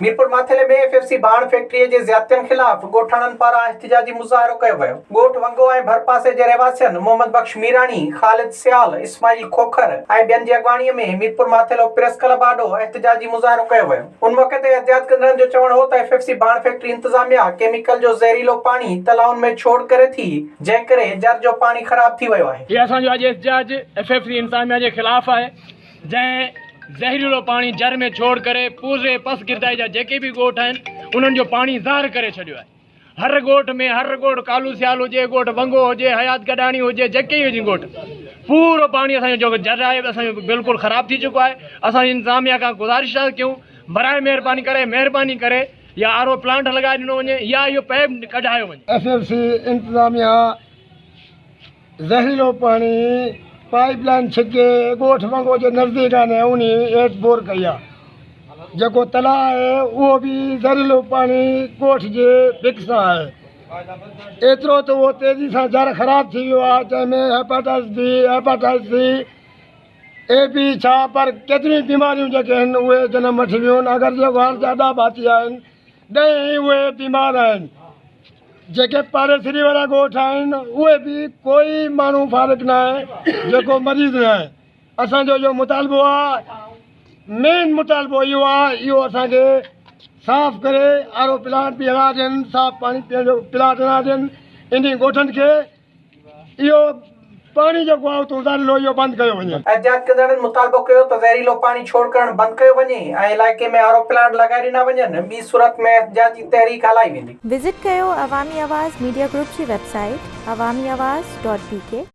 ميرپور ماٿيلي ۾ F F C ڀاڻ factory جي زيادتين خلاف ڳوٺاڻن پاران احتجاجي مظاهرو ڪيو ويو. ڳوٺ ونگو ۽ ڀرپاسي جي رهواسين محمد بخش ميراڻي، خالد سيال، اسماعيل کوکر ۽ ٻين جي اڳواڻي ۾ ميرپور ماٿيلو پريس ڪلب آڏو احتجاجي مظاهرو ڪيو ويو. ان موقعي تي احتجاج ڪندڙن جو چوڻ هو ته ايف ايف سي ڀاڻ فيڪٽري انتظاميا ڪيميڪل جو زهريلو پاڻي تلائن ۾ ڇوڙ ڪري ٿي جنهن ڪري جر جو پاڻي خراب ٿي ويو آهي. هي اسان جو اڄ احتجاج ايف ايف سي انتظاميا جي خلاف آهي. جنهن زهريلو پاڻي جر ۾ ڇوڙ ڪري پوري پسگردائي جا جيڪي به ڳوٺ آهن انهن جو پاڻي زهر ڪري ڇڏيو آهي هر ڳوٺ ۾ هر ڳوٺ ڪالو سيال هجي ڳوٺ ونگو هجي حيات گڏاڻي هجي جيڪي به هجن ڳوٺ پورو پاڻي اسان جو جيڪو جر آهي اسان جو بلڪل خراب ٿي چڪو آهي اسان انتظاميا کان گذارش ٿا ڪيون برائي مهرباني ڪري مهرباني ڪري يا آر او پلانٽ لڳائي ڏنو وڃي يا اهو پئپ ڪڍايو وڃي. ايف ايف سي انتظاميا زهريلو پاڻي پائيپ لائين ڇڪي ڳوٺ ونگو جي نزديڪ آڻي اونهي هيٺ بور ڪئي آهي جيڪو تلاء آهي اهو به زهريلو پاڻي ڳوٺ جي ڀڪ سان آهي ايترو ته اهو تيزي سان جر خراب ٿي ويو آهي جنهن ۾ هيپاٽائس بي هيپاٽائس سي اي بي ڇا پر ڪيتريون ئي بيماريون جيڪي آهن اهي جنم وٺي ويون آهن اگر جي گهر جا ڏا ڀاتي آهن ڏهين ئي اهي بيمار آهن جيڪي پاڙيسري وارا ڳوٺ آهن اهي به ڪوئي ماڻهو فارغ نه آهي جيڪو مريض نه آهي اسان جو اهو مطالبو آهي مين مطالبو اهو آهي اهو اسان کي صاف ڪري آر او پلانٽ به هڻا ڏين صاف پاڻي پيئڻ جو پلانٽ هڻا ڏين انهي ڳوٺن کي اهو پاڻي جيڪو آهي اتو زهريلو اهو بند ڪيو وڃي. احتجاج ڪندڙن مطالبو ڪيو ته زهريلو پاڻي ڇوڙ ڪرڻ بند ڪيو وڃي ۽ علائقي ۾ آر او پلانٽ لڳائي ڏنا وڃن، ٻي صورت ۾ احتجاجي تحريڪ هلائي ويندي. وزٽ ڪيو عوامي آواز ميڊيا گروپ جي website Awami Awaz dot B K.